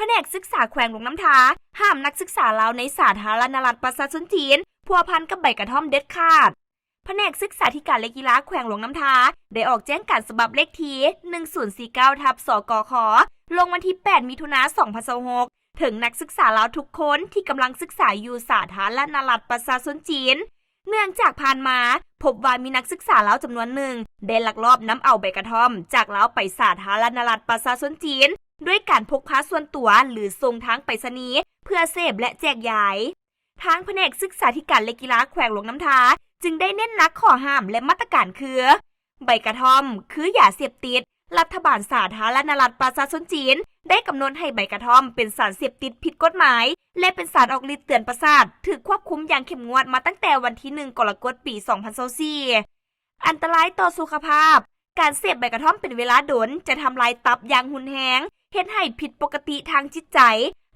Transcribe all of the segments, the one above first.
ພະແນກສຶກສາແຂວງຫຼວງນ້ຳທາ ຫ້າມນັກສຶກສາລາວໃນສາທາລະນະລັດປະຊາຊົນຈີນພົວພັນກັບໃບກະທ່ອມເດັດຂາດ. ພະແນກສຶກສາທິການ ແລະ ກິລາແຂວງຫຼວງນ້ຳທາ ໄດ້ອອກແຈ້ງການສະບັບເລກທີ ໜຶ່ງສູນສີ່ເກົ້າ ທັບ ສກຂ ລົງວັນທີ ແປດ ມິຖຸນາ ສອງພັນຊາວຫົກ ເຖິງນັກສຶກສາລາວທຸກຄົນທີ່ກຳລັງສຶກສາຢູ່ສາທາລະນະລັດປະຊາຊົນຈີນ ເນື່ອງຈາກຜ່ານມາພົບວ່າມີນັກສຶກສາລາວຈຳນວນໜຶ່ງ ໄດ້ລັກລອບນຳເອົາໃບກະທ່ອມຈາກລາວໄປສາທາລະນະລັດປະຊາຊົນຈີນ ດ້ວຍການພົກພາສ່ວນຕົວ ຫຼື ສົ່ງທາງໄປສະນີ ເພື່ອເສບ ແລະ ແຈກຢາຍ. ທາງພະແນກສຶກສາທິການ ແລະ ກິລາແຂວງຫຼວງນ້ຳທາ ຈຶ່ງໄດ້ເນັ້ນໜັກຂໍ້ຫ້າມ ແລະ ມາດຕະການຄື ໃບກະທ່ອມຄືຢາເສບຕິດ, ລັດຖະບານສາທາລະນະລັດປະຊາຊົນຈີນ ໄດ້ກຳນົດໃຫ້ໃບກະທ່ອມເປັນສານເສບຕິດຜິດກົດໝາຍ ແລະ ເປັນສານອອກລິດເຕືອນປະສາດ ຖືກຄວບຄຸມຢ່າງເຂັ້ມງວດມາຕັ້ງແຕ່ວັນທີ ໜຶ່ງ ກໍລະກົດ ປີ ສອງພັນຊາວສີ່. ອັນຕະລາຍຕໍ່ສຸຂະພາບ. ການເສບໃບກະທ່ອມເປັນເວລາດົນ ຈະທຳລາຍຕັບຢ່າງຮຸນແຮງ, ເຮັດໃຫ້ຜິດປົກກະຕິທາງຈິດໃຈ,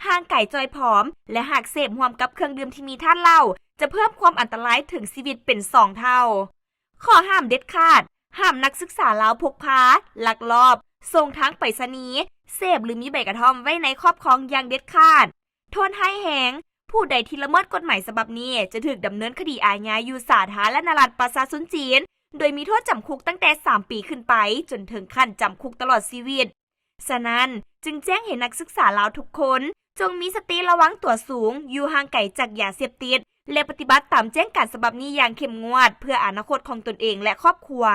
ຮ່າງກາຍຈ່ອຍຜອມ ແລະ ຫາກເສບຮ່ວມກັບເຄື່ອງດື່ມທີ່ມີທາດເຫຼົ້າ ຈະເພີ່ມຄວາມອັນຕະລາຍເຖິງຊີວິດເປັນສອງເທົ່າ. ຂໍ້ຫ້າມເດັດຂາດ, ຫ້າມນັກສຶກສາລາວພົກພາ, ລັກລອບ, ສົ່ງທາງໄປສະນີ, ເສບ ຫຼື ມີໃບກະທ່ອມໄວ້ໃນຄອບຄອງຢ່າງເດັດຂາດ. ໂທດຮ້າຍແຮງ, ຜູ້ໃດທີ່ລະເມີດກົດໝາຍສະບັບນີ້ ຈະຖືກດຳເນີນຄະດີອາຍາຢູ່ສາທາລະນະລັດປະຊາຊົນຈີນ ໂດຍມີໂທດຈຳຄຸກຕັ້ງແຕ່ສາມປີຂຶ້ນໄປ ຈົນເຖິງຂັ້ນຈຳຄຸກຕະຫຼອດຊີວິດ. ສະນັ້ນ, ຈຶ່ງແຈ້ງໃຫ້ນັກສຶກສາລາວທຸກຄົນ ຈົ່ງມີສະຕິລະວັງຕົວສູງ, ຢູ່ຫ່າງໄກຈາກຢາເສບຕິດ ແລະ ປະຕິບັດຕາມແຈ້ງການສະບັບນີ້ຢ່າງເຂັ້ມງວດ ເພື່ອອະນາຄົດຂອງຕົນເອງ ແລະ ຄອບຄົວ.